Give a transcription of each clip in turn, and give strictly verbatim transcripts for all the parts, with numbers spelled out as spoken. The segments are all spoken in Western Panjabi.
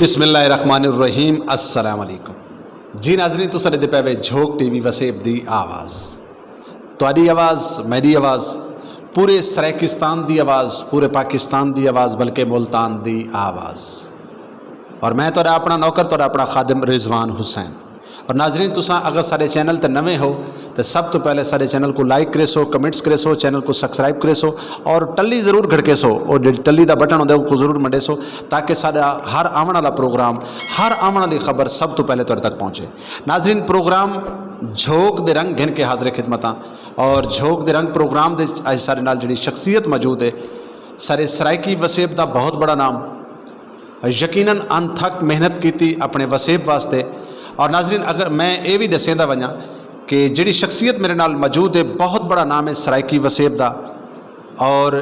بسم اللہ الرحمن الرحیم۔ السلام علیکم۔ جی ناظرین، تساں دے پے وے جھوک ٹی وی وسیب دی آواز۔ تہاڈی آواز، میری آواز، پورے سرائیکستان دی آواز، پورے پاکستان دی آواز، بلکہ ملتان دی آواز۔ اور میں تہاڈا اپنا نوکر، تہاڈا اپنا خادم رضوان حسین۔ اور ناظرین، تساں اگر سارے چینل تے نویں ہو، تے سب تو پہلے سارے چینل کو لائک کرے سو، کمنٹس کرے سو، چینل کو سبسکرائب کرے سو، اور ٹلی ضرور گھڑکے سو، اور جڑی ٹلی دا بٹن ہوندا ہے، اس کو ضرور منڈے سو، تاکہ ساڈا ہر آون والا پروگرام، ہر آون والی خبر سب تو پہلے تہاڈے تک پہنچے۔ ناظرین، پروگرام جھوک دے رنگ گھن کے حاضر خدمتاں، اور جھوک دے رنگ پروگرام دے اج سارے نال جڑی شخصیت موجود ہے، سارے سرائیکی وسیب دا بہت بڑا نام، یقیناً انتھک محنت کیتی اپنے وسیب واسطے۔ اور ناظرین، اگر میں اے وی دسیندا ونجاں کہ جڑی شخصیت میرے نال موجود ہے، بہت بڑا نام ہے سرائیکی وسیب دا۔ اور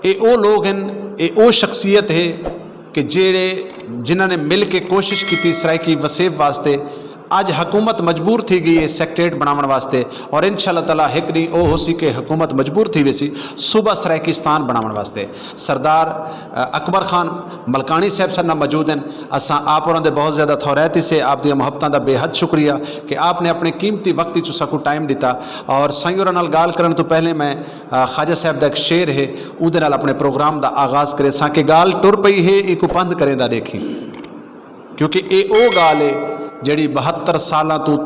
اے او لوگ ہیں، اے او شخصیت ہے کہ جڑے، جنہاں نے مل کے کوشش کیتی سرائیکی وسیب واسطے۔ اج حکومت مجبور تھی گئی ہے سیکٹریٹ بناون واسطے، اور انشاءاللہ تعالیٰ ہک دن او ہو سی کہ حکومت مجبور تھی ویسی، صوبہ سرائیکستان بناون واسطے۔ سردار، اکبر خان ملکانی صاحب سارے نال موجود ہیں۔ اساں آپ انہاں دے بہت زیادہ تھورائت سے، آپ دیاں محبتاں دا بے حد شکریہ کہ آپ نے اپنے قیمتی وقت وچ ساکو ٹائم دتا۔ اور سائیں ہوراں نال گال کرن تو پہلے میں، آ، خواجہ صاحب دا ایک شعر ہے، اودے نال اپنے پروگرام دا آغاز کرے ساں کہ گال ٹر پئی ہے، ایکو پندھ کریں دا دیکھیں۔ کیونکہ اے او گال ہے جڑی بہتر سالاں تو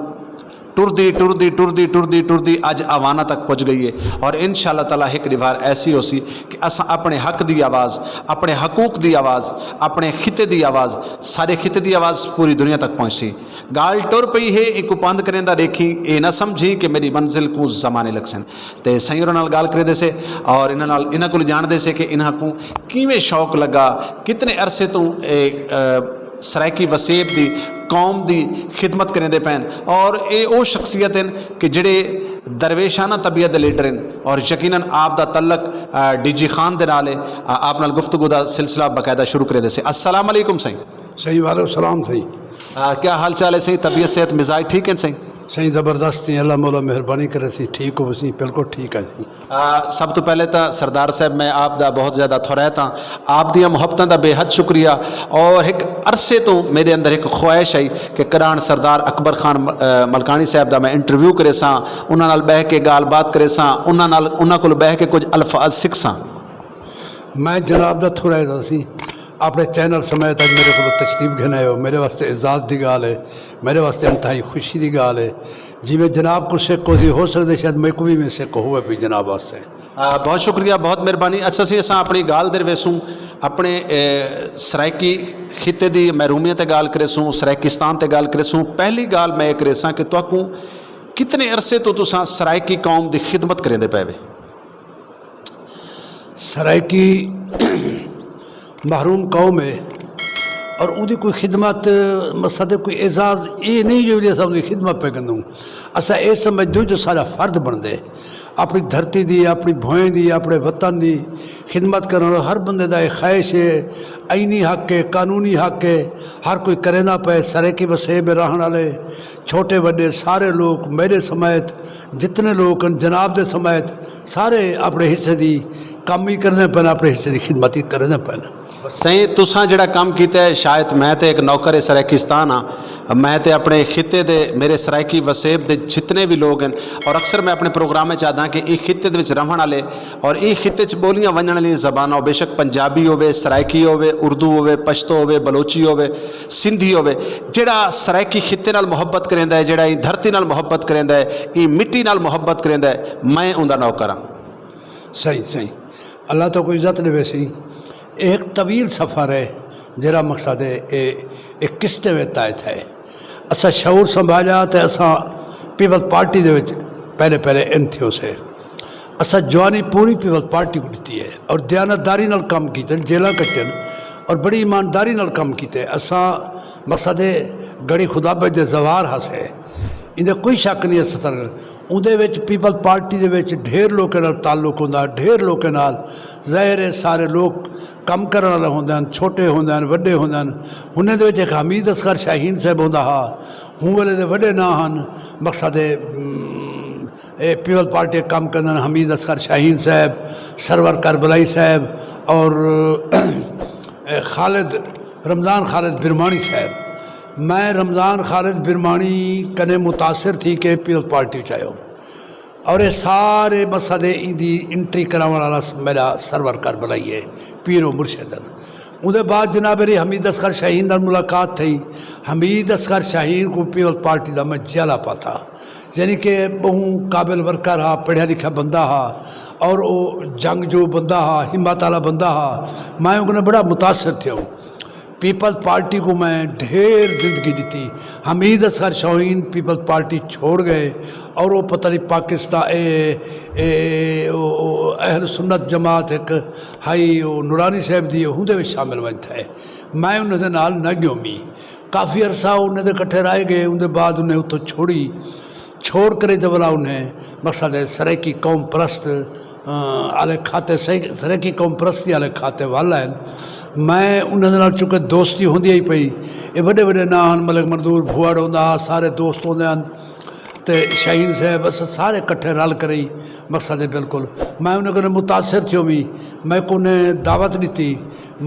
ٹردی، ٹردی، ٹردی، ٹردی، ٹردی اج آوانا تک پہنچ گئی ہے۔ اور انشاءاللہ تعالیٰ ایک دیوار ایسی ہو سی کہ اساں اپنے حق دی آواز، اپنے حقوق دی آواز، اپنے خطے دی آواز، سارے خطے دی آواز پوری دنیا تک پہنچ سی۔ گال ٹر پئی ہے، ایکو پند کریں دا دیکھیں، اے نہ سمجھیں کہ میری منزل کو زمانے لگ سن۔ تے سائیں ہوراں نال گال کرے دے سے اور انہاں نال، انہاں کول جان دے سے کہ انہاں کو کیویں شوق لگا، کتنے عرصے تو اے، اے، سرائیکی وسیب دی، قوم دی خدمت کریں دے پین۔ اور اے او شخصیت ہیں کہ جڑے درویشانہ طبیعت دے لیڈر ہیں، اور یقیناً آپ دا تعلق، آ، ڈی جی خان دے نال ہے۔ آ، آپ نال گفتگو دا سلسلہ باقاعدہ شروع کرے دے سے۔ السلام علیکم سائیں۔ سائیں، وعلیکم السلام سائیں۔ آ، کیا حال چال ہے سائیں؟ طبیعت، صحت، مزاج ٹھیک ہیں سائیں؟ سائیں، زبردست ہیں، اللہ مولا مہربانی کرے سی، ٹھیک ہو سی، بالکل ٹھیک ہے سائیں۔ آ، سب تو پہلے تاں سردار صاحب، میں آپ دا بہت زیادہ تھورائت ہاں، آپ دیاں محبتاں دا بے حد شکریہ۔ اور ایک عرصے تو میرے اندر ایک خواہش آئی کہ کراں سردار اکبر خان، آ، ملکانی صاحب دا میں انٹرویو کرے ساں، انہاں نال بہہ کے گال بات کرے ساں، انہاں نال، انہاں کول بہہ کے کچھ الفاظ سکھ ساں۔ میں جناب دا تھورا ہے سی، اپنے چینل سمیت اج میرے کو تشریف گھن آئے ہو، میرے واسطے اعزاز دی گال ہے، میرے واسطے انتہائی خوشی دی گال ہے۔ جی میں جناب کو سکھ ہو سی، ہو سکتے شاید میں کو بھی میں سکھ ہوئے بھی جناب واسطے۔ آ، بہت شکریہ، بہت مہربانی۔ اچھا سی، اساں اپنی گال دے ویسوں اپنے، اے، سرائیکی خطے دی محرومیت تے گال کرے سوں، سرائیکستان تے گال کرے سوں۔ پہلی گال میں یہ کرے ساں کہ تہاکوں کتنے عرصے تو تساں سرائیکی قوم دی خدمت کریں دے پے وے؟ سرائیکی محروم قوم ہے اور اودی کوئی خدمت، مقصد ہے کوئی اعزاز یہ نہیں جو اساں اودی خدمت پہ کندوں۔ اساں یہ سمجھ دوں جو سارا فرد بن دے اپنی دھرتی دی، اپنی بھوئیں دی، اپنے وطن دی خدمت کرن۔ ہر بندے دا یہ خواہش ہے، آئینی حق ہے، قانونی حق ہے، ہر کوئی کریندا پے۔ سرائیکی وسیب رہن والے چھوٹے وڈے سارے لوگ میرے سمیت جتنے لوگ ہیں جناب دے سمیت سارے اپنے حصے دی کام ہی کرنے پن، اپنے حصے دی خدمت ہی کرنے پن۔ سائیں، تساں جڑا کام کیتا ہے، شاید میں تے ایک نوکر سرائیکستان ہاں، میں تے اپنے خطے دے، میرے سرائیکی وسیب دے جتنے بھی لوگ ہیں، اور اکثر میں اپنے پروگرام میں چاہتا کہ یہ خطے دے وچ رہن والے اور یہ خطے چ بولیاں ونجن والی زباناں، بے شک پنجابی ہوے، سرائیکی ہوے، اردو ہوے، پشتو ہوے، بلوچی ہوے، سندھی ہوے، جڑا سرائیکی خطے نال محبت کریندا ہے، جڑا این دھرتی نال محبت کریندا ہے، این مٹی نال محبت کریندا ہے، میں اوندا نوکر ہاں۔ صحیح، صحیح۔ اللہ تو کوئی عزت دے ویسی۔ ایک طویل سفر ہے، جڑا مقصد ہے، اے، اے قسط وچ تحت ہے۔ اساں شعور سنبھالیا تے اساں پیپلز پارٹی دے وچ پہلے، پہلے ان تھیو سے۔ اساں جوانی پوری پیپلز پارٹی کو دتی ہے اور دیانتداری نال کم کیتے، جیلاں کٹن اور بڑی ایمانداری نال کم کیتے۔ اساں مقصد ہے گڑی خدا بچ دے زوار ہسے، اندے کوئی شک نہیں ہے۔ ستر اوندے وچ پیپلز پارٹی دے وچ ڈھیر لوکاں نال تعلق ہوندا، ڈھیر لوکاں نال ظاہر ہے سارے لوگ کم کرن والے ہوندے ہن، چھوٹے ہوندے ہن، وڈے ہوندے ہن۔ انہاں دے وچ ایک حمید اصغر شاہین صاحب ہوندا ہا، ہوں ویلے دے وڈے ناں ہن، مقصد ہے، ام، اے پیپلز پارٹی کم کردے ہن، حمید اصغر شاہین صاحب، سرور کربلائی صاحب اور اے خالد رمضان خالد برمانی صاحب، میں رمضان خالد برمانی کنے متاثر تھی کہ پیپلز پارٹی چ آیو، اور یہ سارے مسئلے ایندی انٹری کراون والا میرا سرور کر بنائی ہے، پیر و مرشد ہیں۔ اون دے بعد جناب علی حمید اصغر شاہین نال ملاقات تھی۔ حمید اصغر شاہین کو پیپلز پارٹی دا میں جیلا پاتا، یعنی کہ بہوں قابل ورکر ہا، پڑھیا لکھا بندہ ہا، اور او جنگ جو بندہ ہا، ہمت والا بندہ ہا۔ میں انہیں بڑا متاثر تھیا ہوں۔ پیپلز پارٹی کو میں ڈھیر زندگی دیتی۔ حمید اصغر شاہین پیپلز پارٹی چھوڑ گئے، اور وہ پتہ نہیں پاکستان اے، اے، او، او، اہل سنت جماعت ایک ہائی، او نورانی صاحب دی ہوندے وچ شامل ونج تھے۔ میں انہاں دے نال نہ گیومی۔ کافی عرصہ انہاں دے کٹھے رہ گئے، ان دے بعد انہیں اتھوں چھوڑی۔ چھوڑ کر تے والا انہیں مقصد ہے سرائیکی قوم پرست، آ، والے کھاتے، سرائیکی قوم پرستی والے کھاتے والا ہے۔ میں انہاں دے نال چونکہ دوستی ہوندی ہی پئی، یہ بڑے بڑے ناں ہن، ملک منظور بھوڑ ہوندا ہا، سارے دوست ہوندے ہن، تے شاہین صاحب، اساں سارے کٹھے رل کر ہی مقصد ہے۔ بالکل میں انہاں کنے متاثر تھیو وی، میں کو نے دعوت دتی۔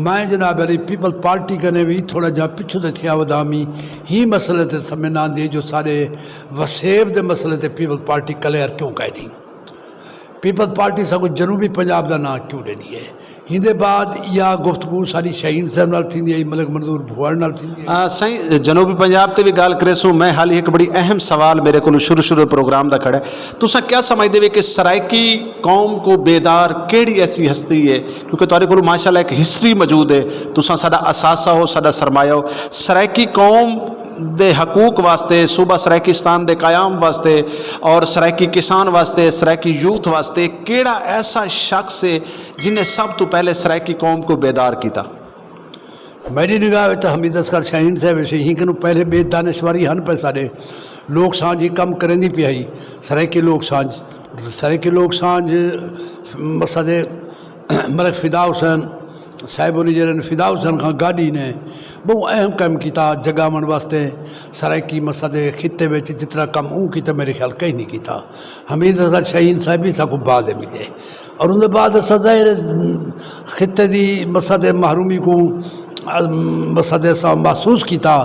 میں جناب علی پیپل پارٹی کنے وی تھوڑا جہا پچھوں تے تھیا ودامی ہی مسئلے تے سمجھنا دی جو سارے وسیب دے مسئلے تے پیپل پارٹی کلیئر کیوں کہہ دی؟ پیپل پارٹی ساکو جنوبی پنجاب دا نام کیوں دے دی ہے؟ ہندے بعد یا گفتگو ساری شاہین صاحب نال تھیندی ہے، ملک منظور بھوڑ نال تھیندی ہے۔ آ، سائیں، جنوبی پنجاب تے بھی گال کرے سوں، میں حال ہی ایک بڑی اہم سوال میرے کو شروع شروع پروگرام دا کھڑا ہے۔ تساں کیا سمجھدے وے کہ سرائیکی قوم کو بیدار کیڑی ایسی ہستی ہے؟ کیونکہ تہاڈے کول ماشاءاللہ ایک ہسٹری موجود ہے، تساں ساڈا اثاثہ ہو، ساڈا سرمایہ ہو۔ سرائیکی قوم دے حقوق واسطے، صوبہ سرائیکستان دے قیام واسطے اور سرائیکی کسان واسطے، سرائیکی یوتھ واسطے کیڑا ایسا شخص ہے جن نے سب تو پہلے سرائیکی قوم کو بیدار کیتا؟ میری نگاہ وچ تاں حمید اصغر شاہین صاحب اسی ہی کنوں پہلے بے دانشواری ہن پے سارے۔ لوک سانجھ ہی کم کرن دی پئی آئی۔ سرائیکی لوک سانجھ، سرائیکی لوک سانجھ مسد ملک فدا حسین صاحب ہوری جڑے نے، فدا حسین خان گاڈی نے بہوں اہم کم کیتا جگاون واسطے۔ سرائیکی مسد خطے وچ جتنا کم اوں کیتا، میرے خیال کہیں نہیں کیتا۔ حمید اصغر شاہین صاحب بھی ساکو بعد ملے، اور ان دے بعد سزا خطے دی مسد محرومی کو مسد اساں محسوس کیتا،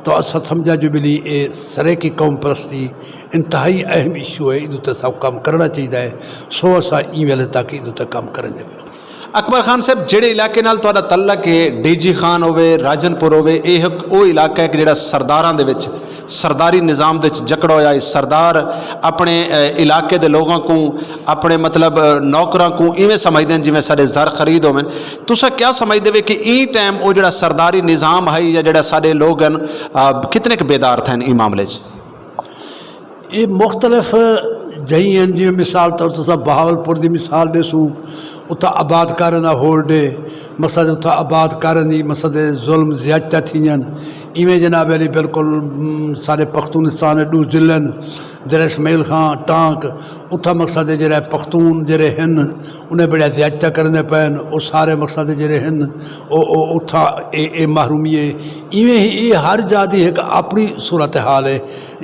تو اساں سمجھا جو بلی اے سرائیکی قوم پرستی انتہائی اہم ایشو ہے، ادو تے سب کم کرنا چاہیدا ہے۔ سو اساں ای ویلے تک ادو تے کم کرن دے پئے۔ اکبر خان صاحب، جڑے علاقے نال تہاڈا تعلق ہے، ڈی جی خان ہوے، راجن پور ہوے، اے ایک او علاقہ ہے کہ جڑا سرداراں دے وچ، سرداری نظام دے وچ جکڑا ہویا ہے۔ سردار اپنے، اے، علاقے دے لوگاں کو، اپنے مطلب، اے، نوکراں کو ایویں سمجھدے ہیں جویں سارے زر خرید ہوون۔ تساں کیا سمجھدے وے کہ ایں ٹائم او جڑا سرداری نظام ہے یا جڑا سارے لوگ ہیں، آ، کتنے ک بیدار تھے ان معاملے چ؟ یہ مختلف جہی ہیں، جی مثال طور تے بہاولپور دی مثال دے سوں، اتھا آباد کارن دا ہولڈ ہے، مسد اتھا آباد کارن دی مسد ظلم زیادتیاں تھیاں۔ ایویں جناب علی بالکل، م، سارے پختونستان دے ڈو ضلع ہیں، ڈیرہ اسماعیل خان، ٹانک، اتھا مقصد ہے جڑا پختون جڑے ہن، انہیں بڑا زیادتیاں کرن دے پین، او سارے مقصد جڑے ہن، او، او، اتھا اے، اے محرومی ہے۔ ایویں ہی اے ہر جا دی ایک اپنی صورتحال ہے۔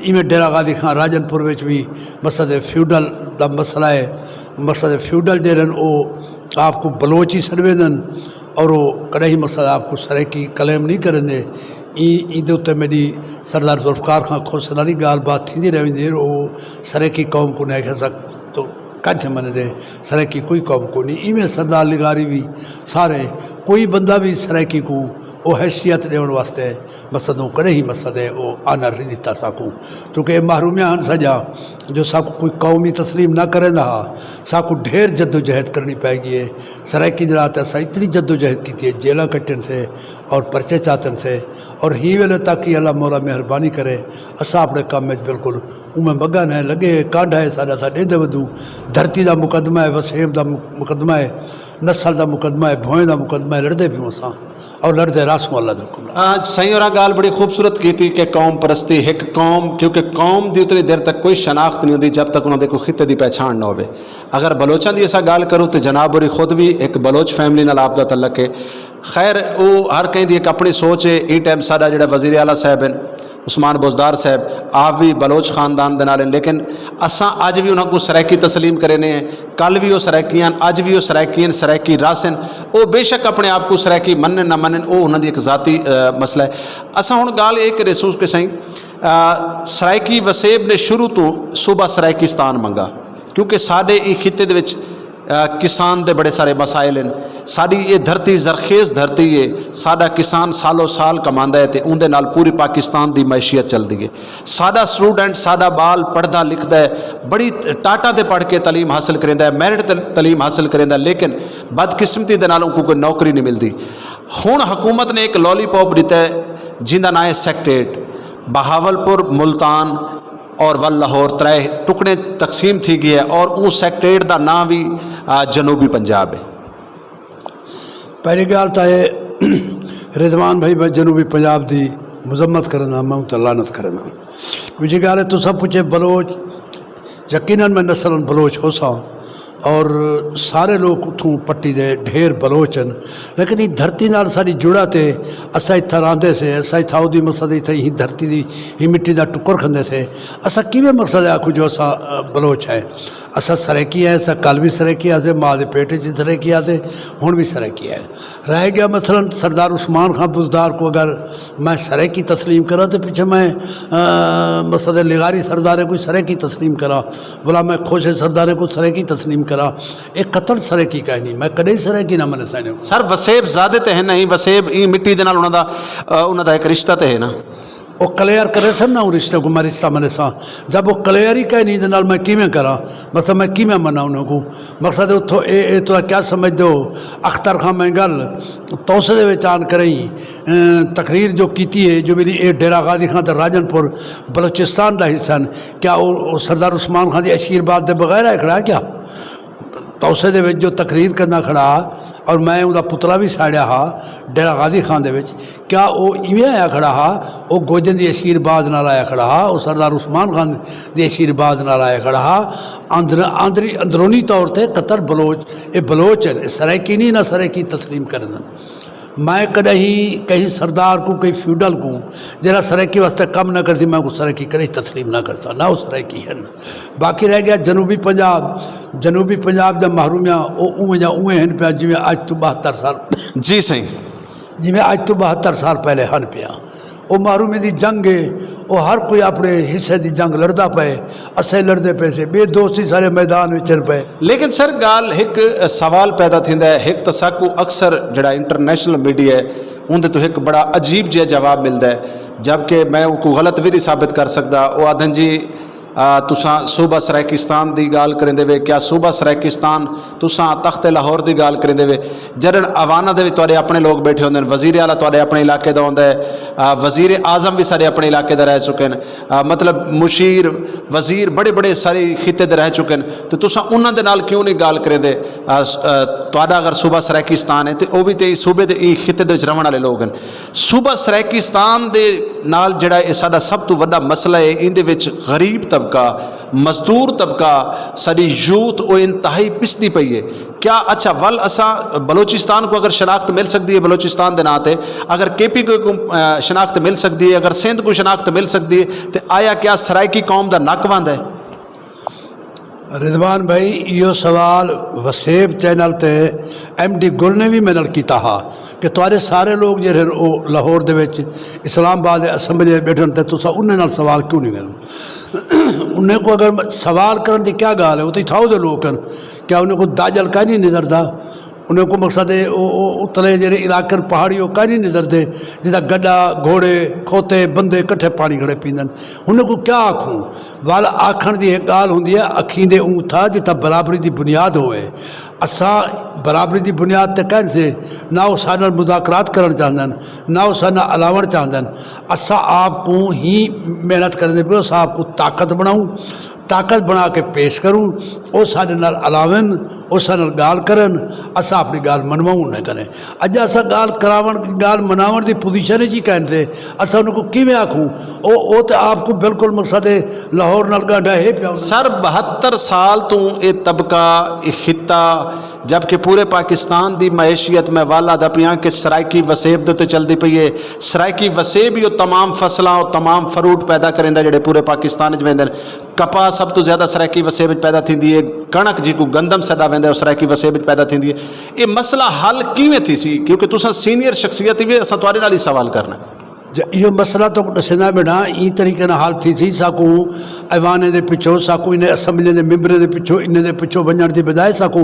ایویں ڈیرہ غازی خان راجن پور وچ بھی مقصد فیوڈل دا مسئلہ ہے، مقصد فیوڈل جڑے ہن او آپ کو بلوچ ہی سروے دن، اور وہ کڑے ہی مسئلہ آپ کو سرائیکی کلیم نہیں کریں دے۔ ای، ای دے اُتے میری سردار ذوالفقار خان کھوسے نال ہی گال بات تھی دی رہی دے، وہ سرائیکی قوم کو نہیں کہہ سک تو کچھ من دے، سرائیکی کوئی قوم کو نہیں۔ ایویں سردار لگاری بھی سارے، کوئی بندہ بھی سرائیکی کو وہ حیثیت دیون واسطے مقصد وہ کڑے ہی مقصد ہے، وہ آنر نہیں دیتا ساکو۔ کیونکہ یہ محرومیاں ہن سجا، جو ساکو کوئی قومی تسلیم نہ کریں دا، ساکو ڈھیر جدوجہد کرنی پائے گی ہے۔ سرائیکی دے رات ایسا اتنی جدوجہد کیتی ہے، جیلاں کٹن سے اور پرچے چاتن سے، اور ہی ویلے تک ہی اللہ مولا مہربانی کرے، اسا اپنے کام وچ بالکل اوویں مگن ہے، لگے کانڈھا ہے ساڈا، ساڈے دے ودوں دھرتی دا مقدمہ ہے، وسیب دا مقدمہ ہے، نسل دا مقدمہ ہے، بھوئیں دا مقدمہ ہے، لڑدے پیوں اساں اور لڑدے راسوں اللہ دے حکم نال۔ آج سائیں ہوراں گال بڑی خوبصورت کیتی کہ قوم پرستی، ایک قوم، کیونکہ قوم دی اتنی دیر تک کوئی شناخت نہیں ہوندی جب تک انہاں دے کوئی خطے دی پہچان نہ ہوے۔ اگر بلوچاں دی اسا گال کروں تے جناب ہوری خود بھی ایک بلوچ فیملی نال آپ دا تعلق ہے۔ خیر، او ہر کہیں دی ایک اپنی سوچ ہے۔ ایں ٹائم ساڈا جڑا وزیر اعلیٰ صاحب ہیں، عثمان بزدار صاحب آپ بھی بلوچ خاندان دے نال ہیں، لیکن اساں اج بھی انہاں کو سرائیکی تسلیم کرے نے ہیں۔ کل بھی وہ سرائیکی ہیں، اج بھی وہ سرائیکی ہیں، سرائیکی رس ہیں۔ وہ بے شک اپنے آپ کو سرائیکی منن نہ منن، وہ انہاں دی ایک ذاتی، اہ، مسئلہ ہے۔ اساں ہن گال یہ کرے سو کہ سائیں، اہ، سرائیکی وسیب نے شروع تو صوبہ سرائیکستان منگا، کیونکہ ساڈے ای خطے دے وچ، اہ، کسان دے بڑے سارے مسائل ہیں۔ ساڈی یہ دھرتی زرخیز دھرتی ہے، ساڈا کسان سالو سال کماندا ہے تے اوندے نال پوری پاکستان دی معیشت چلدی ہے۔ ساڈا سٹوڈنٹ، ساڈا بال پڑھدا لکھدا ہے، بڑی ٹاٹاں تے پڑھ کے تعلیم حاصل کریندا ہے، میرٹ تے تعلیم حاصل کریندا ہے، لیکن بدقسمتی دے نال ان کو کوئی نوکری نہیں ملدی۔ ہن حکومت نے ایک لالی پاپ دتا ہے، جیندا نام ہے سیکٹریٹ۔ بہاولپور، ملتان اور ول لاہور ترے ٹکڑے تقسیم تھی گئی ہے اور اس سیکٹریٹ دا نام بھی، آ، جنوبی پنجاب ہے۔ پہلی گل تاں اے، رضوان بھائی، میں جنوبی پنجاب دی مذمت کرنا، میں اتھے لعنت کرنا۔ دوجی گل ہے، تساں پچھے بلوچ، یقیناً میں نسل بلوچ ہو سا، اور سارے لوگ اتھوں پٹی دے ڈھیر بلوچ ہیں، لیکن یہ دھرتی نال ساری جڑا تے اسا اتھا راندے سے، اسا اتھا اودی مقصد اتھا ہی دھرتی دی، ہی مٹی دا ٹکر کھندے سے۔ اسا کیویں مقصد ہے آکھو جو اسا، آ، بلوچ ہے؟ اساں سرائیکی ہیں، اساں کل بھی سرائیکی آسے، ماں دے پیٹ وچ سرائیکی آسے، ہن بھی سرائیکی ہے۔ رہ گیا مثلاً سردار عثمان خان بزدار کو اگر میں سرائیکی تسلیم کراں تے پچھے میں، آ، مسد لغاری سرداریں کو سرائیکی تسلیم کراں، غلام خوش سرداریں کو سرائیکی تسلیم کراں، ایک قطر سرائیکی کہنی، میں کدے سرائیکی نہ منے سائنے کو۔ سر، وسیب زیادہ تے ہیں نہیں، وسیب ای مٹی دے نال انہاں دا، آ، انہاں دا ایک رشتہ تے ہے نا۔ وہ کلیئر کرے سن نہ، وہ رشتے کو میں رشتہ منے سا۔ جب وہ کلیئر ہی کہنی دے نال میں کیویں کراں؟ مطلب میں کیویں منا انہاں کو؟ مقصد ہے اتھوں اے، اے تو کیا سمجھ دو؟ اختر خان مینگل توسے دے وچ آن کریں، اے، تقریر جو کیتی ہے، جو میری اے ڈیرہ غازی خان تے راجن پور بلوچستان دا حصہ ہیں، کیا وہ، وہ سردار عثمان خان دی آشیرباد دے بغیر ہے کھڑا کیا؟ توسے دے وچ جو تقریر کرنا کھڑا اور میں اوندا پترا بھی ساڑیا ہا ڈیرہ غازی خان دے وچ، کیا او ایویں آیا کھڑا ہا؟ او گوجن دی آشیرباد نال آیا کھڑا ہا، او سردار عثمان خان دی آشیرباد نال آیا کھڑا ہا۔ اندر، اندری، اندرونی طور تے قطر بلوچ، اے بلوچ ہیں، اے سرائیکی نہیں، نہ سرائیکی تسلیم کرن۔ میں کدی کہیں سردار کو، کہیں فیوڈل کو، جڑا سرائیکی واسطے کم نہ کرسی، میں کو سرائیکی کدی تسلیم نہ کرتا، نہ وہ سرائیکی ہے۔ باقی رہ گیا جنوبی پنجاب۔ جنوبی پنجاب دا محرومیاں او اوویں دا اوویں ہن پیا جویں اج تو بہتر سال، جی سائیں۔ جویں اج تو بہتر سال پہلے ہن پیا۔ او محرومی دی جنگ ہے، او ہر کوئی اپنے حصے دی جنگ لڑدا پئے، اسے لڑدے پئے سے، بے دوستی سارے میدان وچ ہن پئے۔ لیکن سر، گال ایک سوال پیدا تھیندا ہے، ایک تو ساکو اکثر جڑا انٹرنیشنل میڈیا ہے، اون دے تو ایک بڑا عجیب جہا جواب ملدا ہے، جبکہ میں ان کو غلط بھی نہیں ثابت کر سکدا۔ او آدھن جی، آ، تساں صوبہ سرائیکستان دی گال کریندے وے، کیا صوبہ سرائیکستان، تساں تخت لاہور دی گال کریندے وے، جڑن عوانہ دے وچ تواڈے اپنے لوگ بیٹھے ہوندے نے، وزیر اعلیٰ تواڈے اپنے علاقے دا ہوندا ہے، آ، وزیر اعظم بھی سارے اپنے علاقے دا رہ چکے ہیں، آ، مطلب مشیر، وزیر بڑے بڑے سارے خطے دے رہ چکے ہیں، تے تساں انہاں دے نال کیوں نہیں گال کریندے؟ آ، س-، آ، تواڈا اگر صوبہ سرائیکستان ہے تے او بھی تے اس صوبے دے، اس خطے دے وچ رہن والے لوگ ہیں۔ صوبہ سرائیکستان دے نال جڑا اے ساڈا سب تو وڈا مسئلہ اے، ایندے وچ غریب طبقہ، مزدور طبقہ، ساڈی یوتھ او انتہائی پسدی پئی اے۔ کیا، اچھا، ول اساں بلوچستان کو اگر شناخت مل سکدی اے بلوچستان دے ناں تے، اگر کے پی کے کو، اے، شناخت مل سکدی اے، اگر سندھ کو شناخت مل سکدی اے، تے آیا کیا سرائیکی قوم دا نک بند اے؟ رضوان بھائی، ایہو سوال وسیب چینل تے ایم ڈی گل نے وی میرے نال کیتا ہا کہ تہاڈے سارے لوگ جڑے ہن او لاہور دے وچ اسلام آباد دے اسمبلی وچ بیٹھن تے تساں انہاں نال سوال کیوں نہیں کرن؟ انہاں کو اگر سوال کرن دی کیا گال ہے؟ او تے تھاؤ دے لوگ ہن، کیا انہاں کو داجل کا نہیں نظردا؟ انہاں کو مقصد ہے او، او اتلے جڑے علاقے پہاڑی او کا نہیں نظردے، جدا گڈا، گھوڑے، کھوتے، بندے کٹھے پانی کھڑے پیندن۔ انہاں کو کیا آکھوں؟ ول آکھن دی ایک گال ہوندی ہے، اکھیں دے اوں تھا جتھا برابری دی بنیاد ہوئے۔ اساں برابری دی بنیاد تے کہن سے، نہ او ساڈے نال مذاکرات کرن چاہندن، نہ او ساڈے نال الاون چاہندن۔ اساں آپ کو ہی محنت کرن دے پئے، اساں آپ کو طاقت بناؤں، طاقت بنا کے پیش کروں، او ساڈے نال الاون، او ساڈے نال گال کرن، اساں اپنی گال منواؤں نہ کریں۔ اجا اساں گال کراون، گال مناون دی پوزیشن وچ ہی کہن تے اساں انہاں کو کیویں آکھوں؟ او او تے آپ کو بالکل مقصد ہے، لاہور نال گانڈا ہے پیا۔ سر، بہتر سال تو یہ طبقہ، یہ خطہ، جبکہ پورے پاکستان دی معیشت میں والا دا پیاں کہ سرائیکی وسیب دے تے چلدی پئی ہے۔ سرائیکی وسیب ہی او تمام فصلاں، او تمام فروٹ پیدا کریندا جڑے پورے پاکستان وچ ویندے نے۔ کپاہ سب تو زیادہ سرائیکی وسیب وچ پیدا تھیندی ہے، کݨک جی کو گندم سدا ویندا ہے، او سرائیکی وسیب وچ پیدا تھیندی ہے۔ یہ مسئلہ حل کیویں تھی سی؟ کیونکہ تساں سینئر شخصیت وی، اساں تہاڈے نال ہی سوال کرنا ہے۔ جا، یہ مسئلہ تو دسنا بیٹا، ای طریقے نال حل تھی سی۔ ساکو ایوانے دے پچھو، ساکو انہیں اسمبلی دے ممبرے دے پچھو، انہیں دے پچھو ونجن دی بجائے ساکو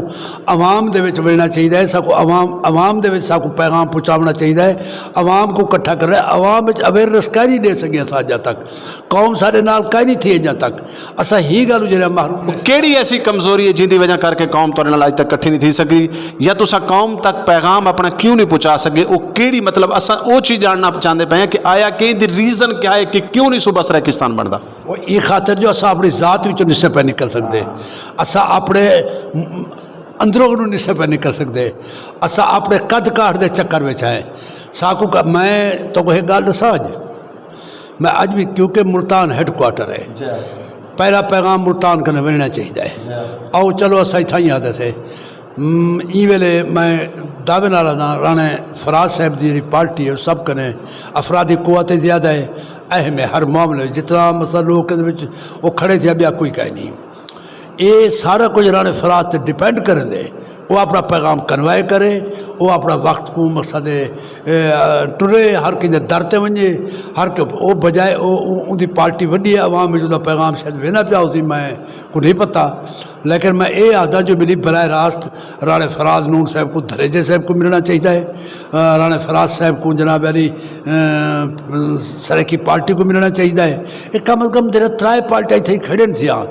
عوام دے وچ ملنا چاہیدا ہے۔ ساکو عوام، عوام دے وچ ساکو پیغام پہنچاونا چاہیدا ہے۔ عوام کو اکٹھا کرنا ہے۔ عوام وچ اویئرنس کہیں نہیں دے سکے اساں اجا تک۔ قوم ساڈے نال کہیں نہیں تھی اجا تک۔ اساں ہی گل جڑا محروم ہے۔ کیڑی ایسی کمزوری ہے جن دی وجہ کر کے قوم تہاڈے نال اج تک اکٹھی نہیں تھی سکی؟ یا تساں قوم تک پیغام اپنا کیوں نہیں پہنچا سکے؟ او کیڑی، مطلب، اساں او چیز جاننا چاہندے پئے ہیں کہ آیا کہ دی ریزن کیا ہے کہ کیوں نہیں صوبہ سرائیکستان بندا؟ او اے خاطر جو اساں اپنی ذات وچوں نسے پہ نکل سکدے، اساں اپنے اندروں نوں نسے پہ نکل سکدے، اساں اپنے قد کاٹھ دے چکر وچ ہیں۔ ساکو کا، میں تو کوئی گل دساں اج، میں اج بھی، کیونکہ ملتان ہیڈ کوارٹر ہے، پہلا پیغام ملتان کنے ملنا چاہیے۔ آؤ چلو، اساں اتھاں ہی آدھے تھے۔ م، ایں ویلے میں دعوے نال آدھاں، رانے فراز صاحب دی جڑی پارٹی ہے، سب کنے افرادی قوت زیادہ ہے، اہم ہے ہر معاملے وچ۔ جتنا مسئلہ لوگ دے وچ وہ کھڑے تھے، ابھی کوئی کہیں نہیں۔ اے سارا کچھ رانے فراز تے ڈیپینڈ کرن دے۔ وہ اپنا پیغام کنوائے کرے، وہ اپنا وقت کو مقصد، اے، ٹرے، ہر کہیں در تے ونجے، ہر کہ وہ بجائے، وہ، وہ، ان دی پارٹی وڈی ہے، عوام وچ اوندا پیغام شاید وینا پیا ہو سی، میں کو نہیں پتا۔ لیکن میں اے آدھا جو میری براہ راست رانے فراز نون صاحب کو، دھریجے صاحب کو ملنا چاہیدا ہے، آ، رانے فراز صاحب کو جناب علی، آ، سرکی پارٹی کو ملنا چاہیدا ہے۔ اے کم از کم جڑے ترائے پارٹیاں اتھے کھڑے تھیاں،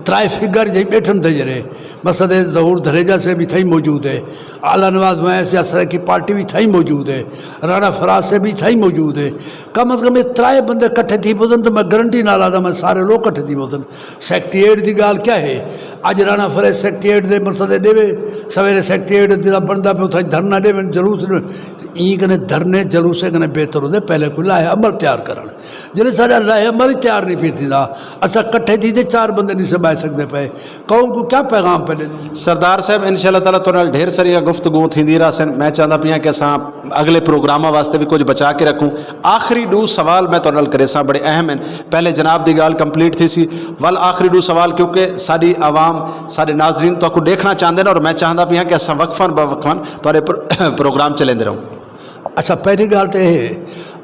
ترائے فگر جے بیٹھن تھے جڑے، مسد ظہور دھریجہ صاحب اتھے ہی موجود ہے، اعلیٰ نواز ویس یا سرکی پارٹی بھی اتھے ہی موجود ہے، رانا فراز صاحب بھی اتھے ہی موجود ہے۔ کم از کم یہ ترائے بندے کٹھے تھی بزن تو میں گارنٹی نال آدھا میں سارے لوگ کٹھے تھی بزن۔ سیکریٹریٹ دی گال کیا ہے؟ اج رانا فرے سیکریٹریٹ دے مسئلے دے وے، سویرے سیکریٹریٹ دا بندا پہ اتھا دھرنا دے وے، جلوس دے وے۔ این کنے دھرنے جلوسے کنے بہتر ہوندے، پہلے کوئی لاہے عمل تیار کرن۔ جلے سارے لاہے عمل ہی تیار نہیں پیتی دا، اسا کٹھے تھی تے چار بندے نہیں سمجھ سکدے پے۔ قوم کو کیا پیغام پہ دے دوں؟ سردار صاحب، انشاءاللہ تعالی تہاڈے نال ڈھیر ساریاں گفتگو تھیندی رہسن۔ میں چاہندا پیاں کہ اساں اگلے پروگراماں واسطے بھی کچھ بچا کے رکھوں۔ آخری دو سوال میں تہاڈے نال کریساں، بڑے اہم ہیں۔ پہلے جناب دی گال کمپلیٹ تھی سی، ول آخری دو سوال، کیونکہ ساڈی عوام، ساڈے ناظرین تو کو دیکھنا چاہندے نے، اور میں چاہندا پیاں کہ اساں وقفاً بوقفاً تہاڈے پر-، پروگرام چلیندے رہوں۔ اچھا، پہلی گل تے اے ہے،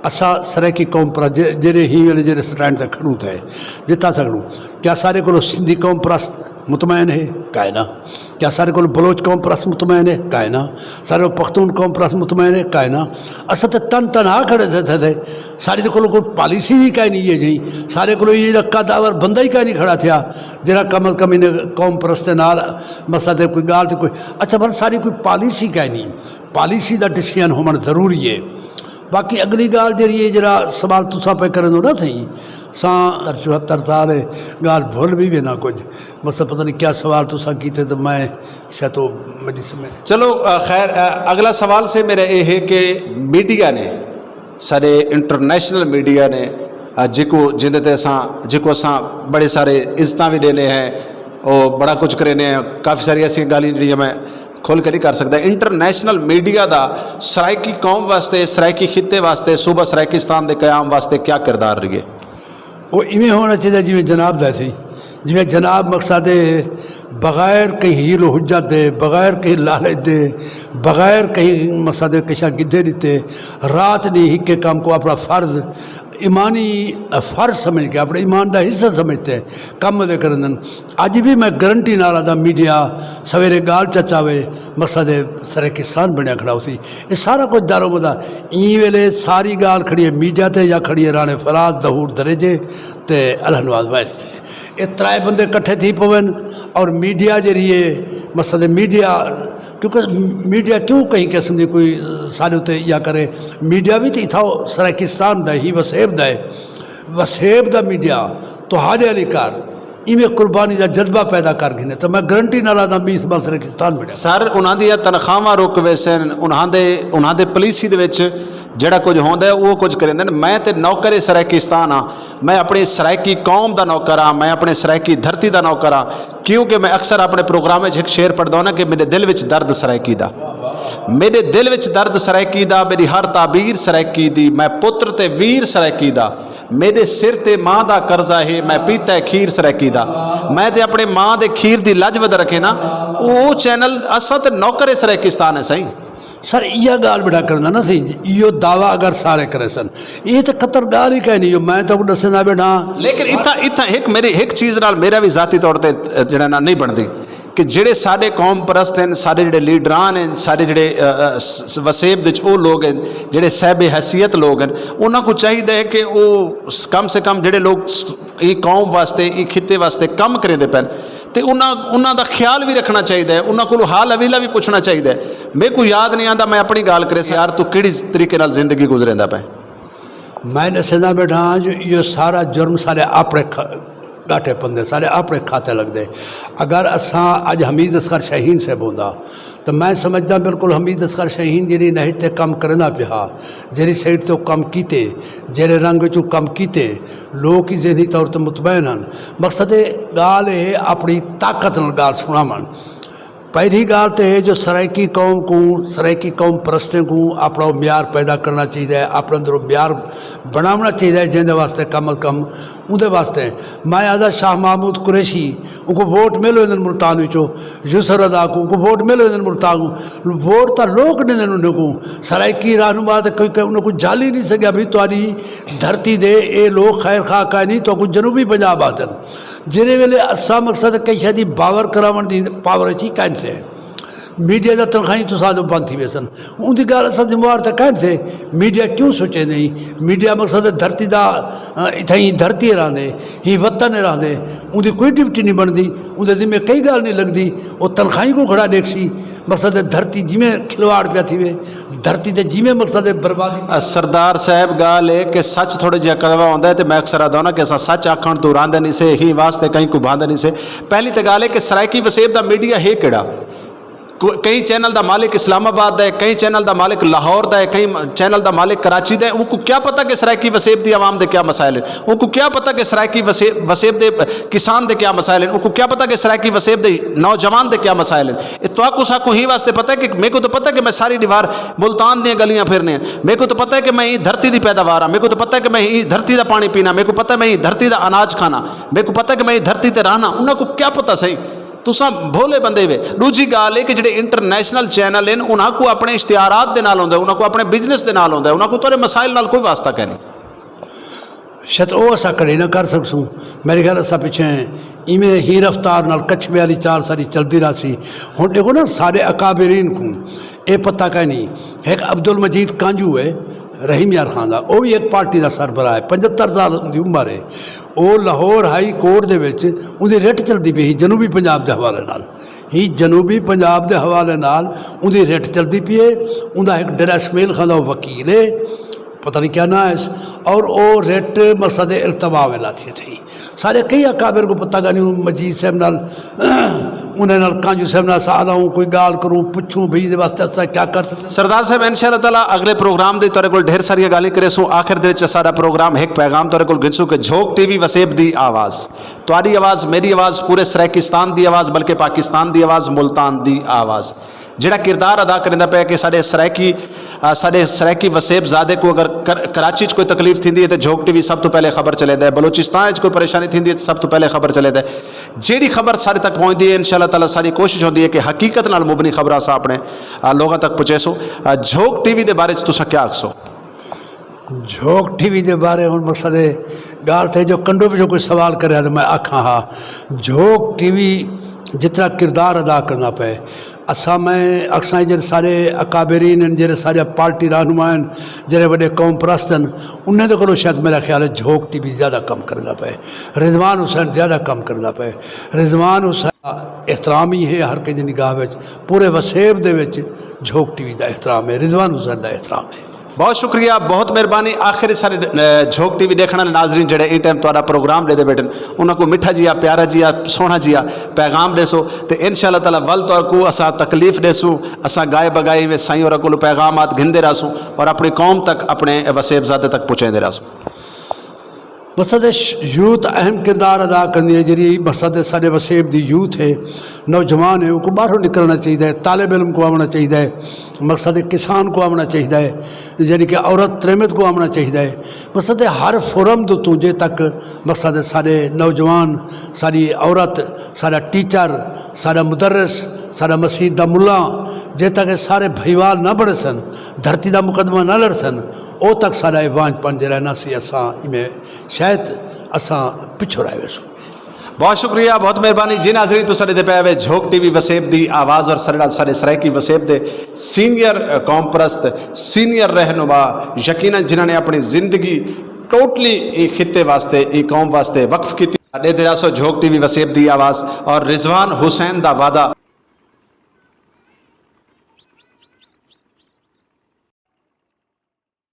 اساں سرائیکی قوم پر جے-، جیڑے ہی ویلے جیڑے سٹینڈ تے کھڑوں تے جتھا سکڑوں، کیا سارے کولوں سندھی قوم پرست مطمئن ہے؟ کائے نہ۔ کیا سارے کولوں بلوچ قوم پرست مطمئن ہے؟ کائے نہ۔ سارے کولوں پختون قوم پرست مطمئن ہے؟ کائے نہ۔ اساں تے تن تنہا کھڑے تھے، تھے، تھے۔ سارے دے کولوں کوئی پالیسی ہی کائے نہیں ہے جی۔ سارے کولوں یہ رکھا داور بندہ ہی کائے نہیں کھڑا تھیا، جڑا کم از کم انہیں قوم پرست دے نال مسئلہ تے کوئی گال تے کوئی، اچھا، پر ساری کوئی پالیسی کائے نہیں۔ پالیسی دا ڈسیژن ہونا ضروری ہے۔ باقی اگلی گال جڑی ہے، جڑا سوال تساں پہ کرن ہو نا، صحیح ساں، تر چوہتر سال ہے، گال بھول بھی وینا کچھ۔ مطلب، پتہ نہیں کیا سوال تساں کیتے، تو میں شاید تو مجلس میں۔ چلو، آ، خیر، آ، اگلا سوال سے میرا یہ ہے کہ میڈیا نے، سارے انٹرنیشنل میڈیا نے، آ، جکو جندے تے اساں، جکو اساں بڑے سارے عزتاں بھی دینے ہیں، اور بڑا کچھ کرنے ہیں، کافی ساری ایسی گالیاں جڑیاں میں کھل کے نہیں کر سکتا۔ انٹرنیشنل میڈیا دا سرائیکی قوم واسطے، سرائیکی خطے واسطے، صوبہ سرائیکستان دے قیام واسطے کیا کردار رہی ہے؟ وہ ایویں ہونا چاہیے جویں جناب دا سی، جویں جناب مقصد ہے، بغیر کہیں حیل و حجت دے، بغیر کہیں لالچ دے، بغیر کہیں مقصد کشا گدھے دیتے، رات دی ہکے کام کو اپنا فرض، ایمانی فرض سمجھ کے، اپنے ایمان دا حصہ سمجھتے ہیں، کم دے کرن۔ اج بھی میں گارنٹی نال آدھا، میڈیا سویرے گال چچاوے، مقصد ہے سرے کسان بنیا کھڑا ہو سی۔ یہ سارا کچھ دارو مدار۔ این ویلے ساری گال کھڑی ہے میڈیا تے، یا کھڑی ہے رانے فراز، ظہور دریجے تے الہ نواز ویس تے۔ یہ ترائے بندے کٹھے تھی پون، اور میڈیا جڑی ہے، مقصد ہے میڈیا، کیونکہ میڈیا کیوں کہیں قسم دی کوئی سارے اتے یا کرے؟ میڈیا بھی تو اتھا سرائیکستان دا ہی، وسیب دا ہے، وسیب دا میڈیا۔ تہاڈے والی کار، ایویں قربانی دا جذبہ پیدا کر گھنے، تے میں گارنٹی نال آدھا، بیس بال سرائیکستان بنیا۔ سر، انہاں دیاں تنخواہاں رک ویسن، انہاں دے، انہاں دے پالیسی دے وچ جڑا کچھ ہوندا ہے، وہ کچھ کریندے نے۔ میں تے نوکر سرائیکستان ہاں، میں اپنی سرائیکی قوم دا نوکر ہاں، میں اپنے سرائیکی دھرتی دا نوکر ہاں، کیونکہ میں اکثر اپنے پروگرام وچ ایک شعر پڑھدا ہوں نا کہ میرے دل وچ درد سرائیکی دا، میرے دل وچ درد سرائیکی دا، میری ہر تعبیر سرائیکی دی، میں پتر تے ویر سرائیکی دا، میرے سر تے ماں دا قرضہ ہے، میں پیتا ہے کھیر سرائیکی دا۔ میں تے اپنے ماں دے کھیر دی لج ود رکھے نا۔ او چینل اساں تے نوکر سرائیکستان ہے سائیں۔ سر، یہ گال بڑا کرنا نا سی، یہ دعویٰ اگر سارے کرے سن، یہ تو خطر گال ہی کہنی جو میں تو دسنا بیٹھا۔ لیکن اتھا، اتھا ایک میری ایک چیز نال میرا بھی ذاتی طور تے جڑا نا نہیں بندی کہ جڑے ساڈے قوم پرست ہیں، ساڈے جڑے لیڈران ہیں، ساڈے جڑے، آ، آ، س-، س-، وسیب دے وچ او لوگ ہیں، جڑے صاحب حیثیت لوگ ہیں، انہاں کو چاہیدا ہے کہ او س-، کم سے کم جڑے لوگ س-، ای قوم واسطے، ای خطے واسطے کم کریندے پن، تے انہاں، انہاں دا خیال بھی رکھنا چاہیدا ہے، انہاں کولوں حال حویلہ بھی پوچھنا چاہیدا ہے۔ میرے کو یاد نہیں آندا، میں اپنی گال کرے سی یار، تو کیڑی طریقے نال زندگی گزریندا پے؟ میں دسدا بیٹھا ہاں جو یہ سارا جرم سارے اپنے کھ-، ڈاٹے پندے، سارے اپنے کھاتے لگدے۔ اگر اساں اج حمید اصغر شاہین سے بوندا، تو میں سمجھدا بالکل حمید اصغر شاہین جڑی نہج تے کم کرنا پیا، جڑی سائٹ تے کم کیتے، جڑے رنگ وچ کم کیتے، لوگ ہی ذہنی طور تے مطمئن ہن۔ مقصد ہے گال ہے اپنی طاقت نال گال سناون۔ پہلی گال تے ہے جو سرائیکی قوم کو، سرائیکی قوم پرستیں کو اپنا معیار پیدا کرنا چاہیے، اپنے اندر معیار بناونا چاہیے، جن دے واسطے کم از کم اون دے واسطے۔ میں آدھا شاہ محمود قریشی، ان کو ووٹ ملو اندر ملتان وچوں، یسر ادا کو، ان کو ووٹ ملو اندر ملتان کو، ووٹ تا لوگ نے انہوں کو، سرائیکی رہنما تے کوئی، کوئی انہوں کو جال ہی نہیں سکیا بھی تاری دھرتی دے اے لوگ خیر خواہ کا نہیں، تو کو جنوبی پنجاب آتے ہیں۔ جنہیں ویلے اساں مقصد کئی شاید باور کراون دی پاور اچھی کائن تھے۔ میڈیا دا تنخواہی تو ساتھ بند تھی ویسن۔ ان دی گال اساں ذمہ وار تھا کائن تھے۔ میڈیا کیوں سوچے نہیں؟ میڈیا مقصد ہے دھرتی دا، آ، اتھائی دھرتی راندے، ہی وطن راندے۔ ان دی کوئی ڈیوٹی نہیں بندی، ان دے ذمہ کئی گال نہیں لگدی۔ وہ تنخواہی کو کھڑا دیکھ سی، مقصد ہے دھرتی جی میں کھلواڑ پیا تھی وے، دھرتی تے جی میں مقصد ہے بربادی۔ آ، سردار صاحب، گال ہے کہ سچ تھوڑے جہا کڑوا ہوندا ہے، تے میں اکثر آدھا ہوں نا کہ اساں سچ آکھن تو راندے نہیں سے، ہی واسطے کہیں کو باندھے نہیں سے۔ پہلی تے گال ہے کہ سرائیکی وسیب دا میڈیا ہے کیڑا؟ کو-، کئی چینل دا مالک اسلام آباد دا ہے، کئی چینل دا مالک لاہور دا ہے، کئی م-، چینل دا مالک کراچی دا ہے۔ ان کو کیا پتہ کہ سرائیکی وسیب دی عوام دے کیا مسائل ہیں؟ ان کو کیا پتہ کہ سرائیکی وسیب، وسیب دے کسان دے کیا مسائل ہیں؟ ان کو کیا پتہ کہ سرائیکی وسیب دے نوجوان دے کیا مسائل ہیں؟ اے تہاکوں ساکوں ہی واسطے پتہ ہے کہ میرے کو تو پتہ ہے کہ میں ساری دیوار ملتان دیاں گلیاں پھرنے ہیں۔ میرے کو تو پتہ ہے کہ میں ہی دھرتی دی پیداوار ہاں، میرے کو تو پتہ ہے کہ میں ہی دھرتی دا پانی پینا، میرے کو پتہ ہے میں ہی دھرتی دا اناج کھانا، میرے کو پتہ ہے کہ میں ہی دھرتی تے رہنا۔ انہاں کو کیا پتہ صحیح؟ تساں بھولے بندے وے۔ دوجی گال اے کہ جڑے انٹرنیشنل چینل ہیں، انہاں کو اپنے اشتہارات دے نال ہوندا ہے، انہاں کو اپنے بزنس دے نال ہوندا ہے، انہاں کو تہاڈے مسائل نال کوئی واسطہ کائنی۔ شاید او اسا کھڑے نہ کر سکسوں۔ میرے خیال اسا پچھے ایویں ہی رفتار نال کچھوے والی چال ساری چلدی رہسی۔ ہن دیکھو نا، سارے اکابرین کو اے پتہ کائنی۔ ایک عبدالمجید کانجو ہے، رحیم یار خان دا، او بھی ایک پارٹی دا سربراہ ہے، پچہتر سال دی عمر ہے۔ او لاہور ہائی کورٹ دے وچ اوندی رٹ چلدی پئی سی جنوبی پنجاب دے حوالے نال۔ ہی جنوبی پنجاب دے حوالے نال اوندی رٹ چلدی پئی ہے۔ اوندا ایک ڈیرہ اسماعیل خان دا وکیل ہے، پتہ نہیں کیا نام ہے اس، اور او رٹ مقصد التوا ویلا تھی تھی۔ سارے کئی اکابر کو پتہ گا نہیں، مجید صاحب نال، انہاں نال کانجو صاحب نال سا آلاؤں، کوئی گال کروں، پچھوں، بھئی دے واسطے اسا کیا کر سکتے ہیں؟ سردار صاحب، انشاءاللہ تعالیٰ اگلے پروگرام دے تہاڈے کول ڈھیر ساریاں گالیں کرے سوں۔ آخر دے وچ ساڈا پروگرام ایک پیغام تہاڈے کول گھنسوں کہ جھوک ٹی وی وسیب دی آواز، تہاڈی آواز، میری آواز، پورے سرائیکستان دی آواز، بلکہ پاکستان دی آواز، ملتان دی آواز۔ جڑا کردار ادا کریندا پیا کہ ساڈے سرائیکی، آ، ساڈے سرائیکی وسیب زادے کو اگر کر-، کراچی چ کوئی تکلیف تھیندی ہے تے جھوک ٹی وی سب تو پہلے خبر چلیندا ہے، بلوچستان چ کوئی پریشانی تھیندی ہے تے سب تو پہلے خبر چلیندا ہے۔ جیڑی خبر سارے تک پہنچدی ہے، انشاءاللہ تعالیٰ ساری کوشش ہوندی ہے کہ حقیقت نال مبنی خبراں اساں اپنے، آ، لوگاں تک پہنچے سو۔ آ، جھوک ٹی وی دے بارے چ تساں کیا آکھسو؟ جھوک ٹی وی دے بارے ہن مقصد ہے گال تھے جو کنڈو پچھوں کوئی سوال کریا تو میں آکھاں ہا، جھوک ٹی وی جتنا کردار ادا کرنا پے، اساں میں اکثر جڑے سارے اکابرین ہیں، جڑے سارے پارٹی رہنما ہیں، جڑے وڈے قوم پرست ہیں، انہیں دے کولوں شاید میرا خیال ہے جھوک ٹی وی زیادہ کم کرنا پے، رضوان حسین زیادہ کم کرنا پے۔ رضوان حسین دا احترام ہی ہے ہر کہیں دی نگاہ وچ، پورے وسیب دے وچ جھوک ٹی وی دا احترام ہے، رضوان حسین دا احترام ہے۔ بہت شکریہ، بہت مہربانی۔ آخر سارے جھوک ٹی وی دیکھنے والے ناظرین جڑے ان ٹائم تہاڈا پروگرام دے دے بیٹھے، انہاں کو میٹھا جیا، پیارا جیا، سوہنا جیا پیغام دے سو۔ تے ان شاء اللہ تعالیٰ ول تہاڈ کو اساں تکلیف دے سو، اساں گائے بگائے میں سائیں اور کو پیغامات گھندے رہسوں اور اپنی قوم تک، اپنے وسیب زادے تک پہنچے دے رہسوں۔ مسجد یوتھ اہم کردار ادا کرنی ہے، جڑی مسجد ساڈے وسیب دی یوتھ ہے، نوجوان ہے، ان کو باہروں نکلنا چاہیے ہے، طالب علم کو آونا چاہیے ہے، مقصد کسان کو آونا چاہیے ہے، یعنی کہ عورت تریمت کو آونا چاہیے ہے۔ مقصد ہر فورم دو تو جے تک مقصد ساڈے نوجوان، ساڈی عورت، ساڈا ٹیچر، ساڈا مدرس، ساڈا مسجد دا ملا، جے تک یہ سارے بھائیوال نہ بڑے سن، دھرتی دا مقدمہ نہ لڑ سن، او تک ساڈا یہ وانج پن جڑا نہ سی، اساں ایویں شاید اساں پچھو رہ ویسوں۔ بہت شکریہ، بہت مہربانی جی ناظرین، تو ساڈے دے پے وے جھوک ٹی وی وسیب دی آواز اور ساڈے نال ساڈے سرائیکی وسیب دے سینئر، اے، قوم پرست، سینئر رہنما، یقیناً جنہاں نے اپنی زندگی ٹوٹلی ای خطے واسطے، ای قوم واسطے وقف کیتی۔ ساڈے دے راسو جھوک ٹی وی وسیب دی آواز اور رضوان حسین دا وعدہ۔